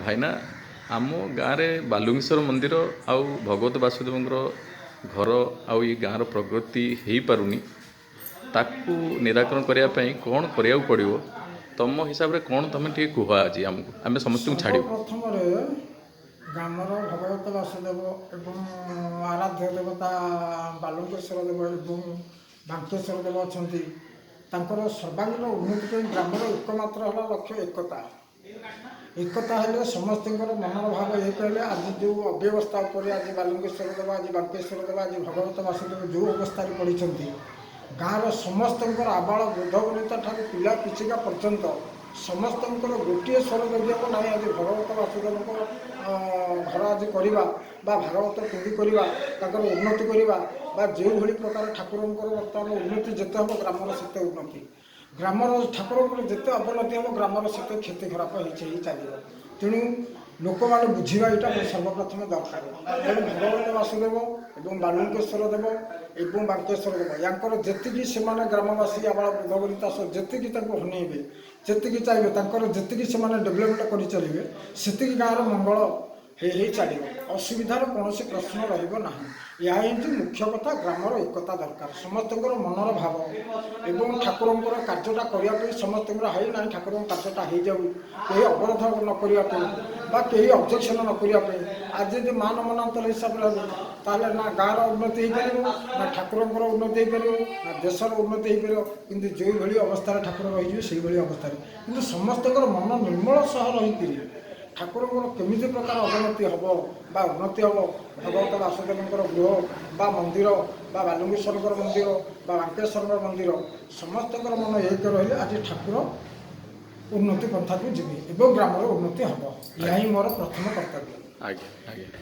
ଭାଇନା, ଆମ ଗାଁରେ ବାଲୁଙ୍କେଶ୍ୱର ମନ୍ଦିର ଆଉ ଭଗବତ ବାସୁଦେବଙ୍କର ଘର ଆଉ ଏଇ ଗାଁର ପ୍ରଗତି ହେଇପାରୁନି। ତାକୁ ନିରାକରଣ କରିବା ପାଇଁ କ'ଣ କରିବାକୁ ପଡ଼ିବ ତମ ହିସାବରେ? କ'ଣ ତମେ ଟିକେ କୁହ ଆଜି ଆମକୁ, ଆମେ ସମସ୍ତଙ୍କୁ ଛାଡ଼ିବୁ। ସର୍ବପ୍ରଥମରେ ଗ୍ରାମର ଭଗବତ ବାସୁଦେବ ଏବଂ ଆରାଧ୍ୟ ଦେବତା ବାଲୁଙ୍କେଶ୍ୱର ଦେବ ଏବଂ ବାଙ୍କେଶ୍ୱର ଦେବ ଅଛନ୍ତି। ତାଙ୍କର ସର୍ବାଙ୍ଗୀନ ଉନ୍ନତି ପାଇଁ ଗ୍ରାମର ଏକମାତ୍ର ହେଲା ଲକ୍ଷ୍ୟ ଏକତା। ଏକତା ହେଲେ, ସମସ୍ତଙ୍କର ମନର ଭାବ ଏକ ହେଲେ, ଆଜି ଯେଉଁ ଅବ୍ୟବସ୍ଥା ଉପରେ ଆଜି ବାଲୁଙ୍କେଶ୍ୱର ଦେବ, ଆଜି ବାଙ୍କେଶ୍ୱର ଦେବ, ଆଜି ଭଗବତ ବାସୁଦେବ ଯେଉଁ ଅବସ୍ଥାରେ ପଡ଼ିଛନ୍ତି, ଗାଁର ସମସ୍ତଙ୍କର ଆବାଳ ବୃଦ୍ଧ ବନିତା ଠାରୁ ପିଲା ପିଚିକା ପର୍ଯ୍ୟନ୍ତ ସମସ୍ତଙ୍କର ଗୋଟିଏ ସ୍ୱର ଯଦି ହେବ, ନାହିଁ, ଆଜି ଭଗବତ ବାସୁଦେବଙ୍କ ଘର ଆଜି କରିବା ବା ଭାଗବତ ପିଣ୍ଡି କରିବା, ତାଙ୍କର ଉନ୍ନତି କରିବା ବା ଯେଉଁଭଳି ପ୍ରକାର ଠାକୁରଙ୍କର ବର୍ତ୍ତମାନ ଉନ୍ନତି ଯେତେ ହେବ, ଗ୍ରାମର ସେତେ ଉନ୍ନତି। ଗ୍ରାମର ଠାକୁରଙ୍କର ଯେତେ ଅବନତି ହେବ, ଗ୍ରାମର ସେତେ କ୍ଷତି ଖରାପ ହେଇ ଚାଲିବ। ତେଣୁ ଲୋକମାନେ ବୁଝିବା ଏଇଟା ସର୍ବପ୍ରଥମେ ଦରକାର। ତେଣୁ ଭଗବତ ବାସୁଦେବ ଏବଂ ବାଲୁଙ୍କେଶ୍ୱର ଦେବ ଏବଂ ବାଙ୍କେଶ୍ୱର ଦେବ, ୟାଙ୍କର ଯେତିକି ସେମାନେ ଗ୍ରାମବାସୀ ଆବାଳ ବୃଦ୍ଧ ବନିତା ସହ ଯେତିକି ତାଙ୍କୁ ହନେଇବେ, ଯେତିକି ଚାହିଁବେ, ତାଙ୍କର ଯେତିକି ସେମାନେ ଡେଭଲପମେଣ୍ଟ କରି ଚାଲିବେ, ସେତିକି ଗାଁର ମଙ୍ଗଳ ହେଇ ହେଇ ଚାଲିବ। ଅସୁବିଧାର କୌଣସି ପ୍ରଶ୍ନ ରହିବ ନାହିଁ। ଏହା ହେଉଛି ମୁଖ୍ୟ କଥା। ଗ୍ରାମର ଏକତା ଦରକାର, ସମସ୍ତଙ୍କର ମନର ଭାବ ଏବଂ ଠାକୁରଙ୍କର କାର୍ଯ୍ୟଟା କରିବା ପାଇଁ ସମସ୍ତଙ୍କର ହେଇ ନାହିଁ, ଠାକୁରଙ୍କ କାର୍ଯ୍ୟଟା ହେଇଯାଉ, କେହି ଅବରୋଧ ନ କରିବା ପାଇଁ ବା କେହି ଅବଜେକ୍ସନ ନ କରିବା ପାଇଁ। ଆଜି ଯଦି ମାନ ମନାନ୍ତର ହିସାବରେ ହେବ, ତାହେଲେ ନା ଗାଁର ଉନ୍ନତି ହେଇପାରିବ, ନା ଠାକୁରଙ୍କର ଉନ୍ନତି ହେଇପାରିବ, ନା ଦେଶର ଉନ୍ନତି ହେଇପାରିବ। କିନ୍ତୁ ଯେଉଁଭଳି ଅବସ୍ଥାରେ ଠାକୁର ରହିଯିବେ, ସେଇଭଳି ଅବସ୍ଥାରେ। କିନ୍ତୁ ସମସ୍ତଙ୍କର ମନ ନିର୍ମଳ ସହ ରହିକିରି ଠାକୁରଙ୍କର କେମିତି ପ୍ରକାର ଅବନତି ହେବ ବା ଉନ୍ନତି ହେବ, ଭଗବତ ବାସୁଦେବଙ୍କର ଗୃହ ବା ମନ୍ଦିର ବା ବାଲୁଙ୍ଗେଶ୍ୱରଙ୍କର ମନ୍ଦିର ବା ବାଙ୍କେଶ୍ୱରଙ୍କର ମନ୍ଦିର, ସମସ୍ତଙ୍କର ମନ ଏକ ରହିଲେ ଆଜି ଠାକୁର ଉନ୍ନତି ପନ୍ଥାକୁ ଯିବେ ଏବଂ ଗ୍ରାମର ଉନ୍ନତି ହେବ। ଏହା ହିଁ ମୋର ପ୍ରଥମ କର୍ତ୍ତବ୍ୟ। ଆଜ୍ଞା ଆଜ୍ଞା।